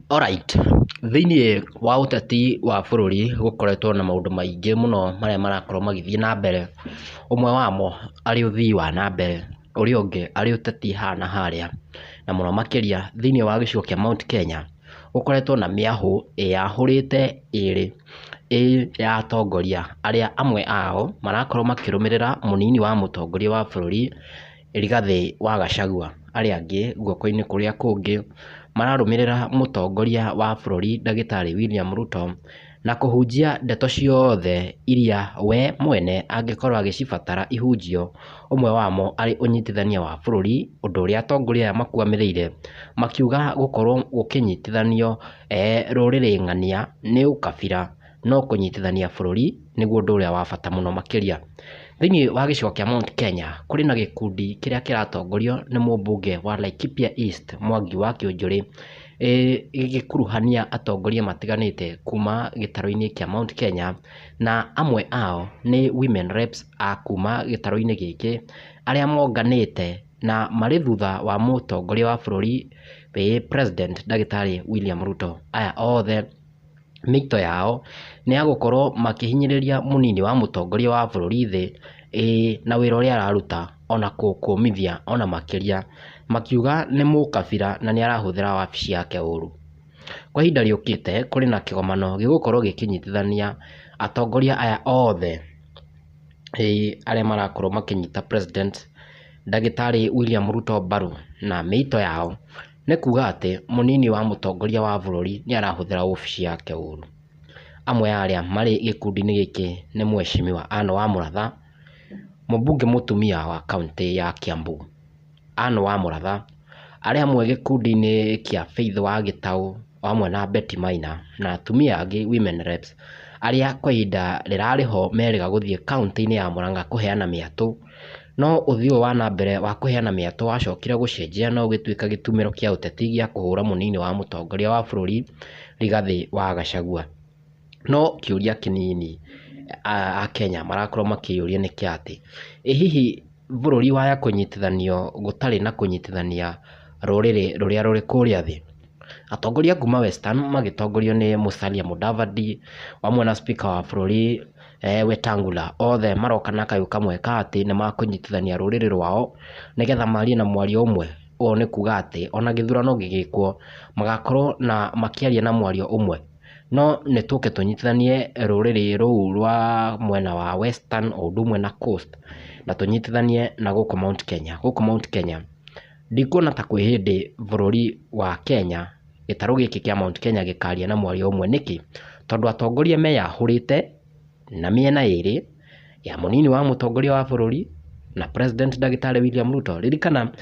Alright, thĩiniĩ wa ũteti wa bũrũri gũkoretwo na maũndũ maingĩ mũno marĩa marakorwo magĩthiĩ na mbere, ũmwe wamo arĩ ũthii wa nambere, ũrĩa ũngĩ arĩ ũteti haha na harĩa, na mũno makĩria thĩiniĩ wa gĩcigo kĩa Mount Kenya, gũkoretwo na mĩahũ ĩyahũrĩte ĩrĩ, ĩ ya atongoria arĩa amwe ao marakorwo makĩrũmĩrĩra mũnini wa mũtongoria wa bũrũri Rigathĩ wa Gachagua, arĩa angĩ guoko-inĩ kũrĩa kũngĩ mararũmĩrĩra mũtongoria wa bũrũri ndagĩtarĩ William Ruto, na kũhunjia ndeto ciothe iria we mwene angĩkorwo agĩcibatara ihunjio, ũmwe wamo arĩ ũnyitithania wa bũrũri, ũndũ ũrĩa atongoria aya makwamĩrĩire, makiuga gũkorwo gũkĩnyitithanio rũrĩrĩ ng'ania nĩ ũkabira, no kũnyitithania bũrũri nĩguo ũndũ ũrĩa wa bata mũno makĩria. Thĩiniĩ wa gĩcigo kĩa Mount Kenya kũrĩ na gĩkundi kĩrĩa kĩratongorio nĩ mũmbunge wa Laikipia East Mwangi wa Kĩũnjũrĩ, gĩgĩkuruhania atongoria matiganĩte kuma gĩtarũ-inĩ kĩa Mount Kenya, na amwe ao nĩ women reps a kuma gĩtarũ-inĩ gĩkĩ, arĩa monganĩte na marĩ thutha wa mũtongoria wa bũrũri President ndagĩtarĩ William Ruto. Aya othe mĩito yao nĩ ya gũkorwo makĩhinyĩrĩria mũnini wa mũtongoria wa bũrũri thĩ, ĩĩ na wĩra ũrĩa araruta ona kũmithia ona makĩria, makiuga nĩ mũkabira na nĩ arahũthĩra wabici yake ũru. Kwa ihinda rĩũkĩte kũrĩ na kĩgomano gĩgũkorwo gĩkĩnyitithania atongoria aya othe, ĩĩ arĩa marakorwo makĩnyita President ndagĩtarĩ William Ruto mbaru, na mĩito yao nĩ kuga atĩ mũnini wa mũtongoria wa bũrũri nĩ arahũthĩra wabici yake ũru. Amwe a arĩa marĩ gĩkundi-inĩ gĩkĩ nĩ Mheshimiwa Anne Wamuratha, mũmbunge mũtumia wa kaũntĩ ya Kiambu. Anne Wamuratha arĩ hamwe gĩkundi-inĩ kĩa Faith wa Gĩtaũ hamwe na Betty Maina na atumia angĩ women reps arĩa kwa ihinda rĩrarĩ ho merĩga gũthiĩ kaũntĩ-inĩ ya Murang'a kũheana mĩatũ, no ũthii ũyũ wa nambere wa kũheana mĩatũ wacokire gũcenjia na ũgĩtuĩka gĩtumĩro kĩa ũteti gĩa kũhũra mũnini wa mũtongoria wa bũrũri Rigathĩ wa Gachagua. No kĩũria kĩnini Akenya marakorwo makĩyũria nĩ kĩa atĩ, ĩ hihi bũrũri waya kũnyitithanio gũtarĩ na kũnyitithania rũrĩrĩ rũrĩa rũrĩ kũrĩa thĩ? Atongoria kuma Western magĩtongorio nĩ Musalia Mudavadi hamwe na speaker wa bũrũri Wetangula, othe maroka na kayũ kamwe ka atĩ nĩ makũnyitithania rũrĩrĩ rwao nĩgetha marie na mwario ũmwe. Ũũ nĩ kuga atĩ ona gĩthurano gĩgĩkwo magakorwo na makĩaria na mwario ũmwe, no nĩ tũke tũnyitithanie rũrĩrĩ rũu rwa mwena wa Western o ũndũ ũmwe na Coast, na tũnyitithanie na gũkũ Mount Kenya. Gũkũ Mount Kenya ndikuona ta kwĩ hĩndĩ bũrũri wa Kenya gĩtarũ gĩkĩ kĩa Mount Kenya gĩkaria na mwario ũmwe. Nĩkĩ? Tondũ atongoria meyahũrĩte na mĩena ĩrĩ ya mũnini wa mũtongoria wa bũrũri na President ndagĩtarĩ William Ruto. Ririkana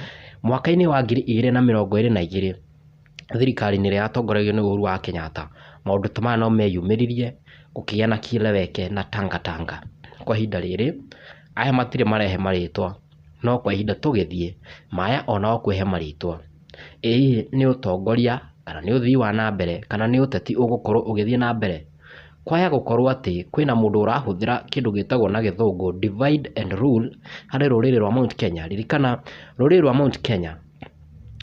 mwaka-inĩ wa 2022 thirikari-inĩ ĩrĩa yatongoragio nĩ Uhuru wa Kenyatta, maũndũ ta maya no meyumĩririe gũkĩgĩa na Kieleweke na Tangatanga. Kwa ihinda rĩrĩ aya matirĩ marehe marĩtwa, no kwa ihinda tũgĩthiĩ maya onao kwĩhe marĩtwa. Ĩ hihi nĩ ũtongoria kana nĩ ũthii wa nambere kana nĩ ũteti ũgũkorwo ũgĩthiĩ na mbere? Kwaya gũkorwo atĩ kwĩna mũndũ ũrahũthĩra kĩndũ gĩtagwo na gĩthũngũ divide and rule harĩ rũrĩrĩ rwa Mount Kenya. Ririkana rũrĩrĩ rwa Mount Kenya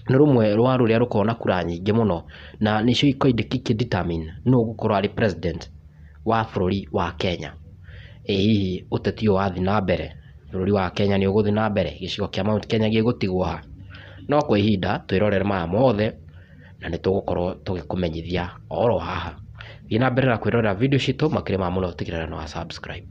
nĩ rũmwe rwa rũrĩa rũkoragwo na kura nyingĩ mũno, na nĩcio ikoragwo ikĩ determine nũ ũgũkorwo arĩ president wa bũrũri wa Kenya. Ĩ hihi ũteti ũyũ wathiĩ na mbere bũrũri wa Kenya nĩ ũgũthiĩ na mbere? Gĩcigo kĩa Mount Kenya gĩgũtigwo ha? No kwa ihinda twĩrorere maya mothe na nĩ tũgũkorwo tũgĩkũmenyithia oro haha. Thiĩ na mbere na kwĩrorera video citũ, makĩria ma mũno tigĩrĩra nĩ wa subscribe.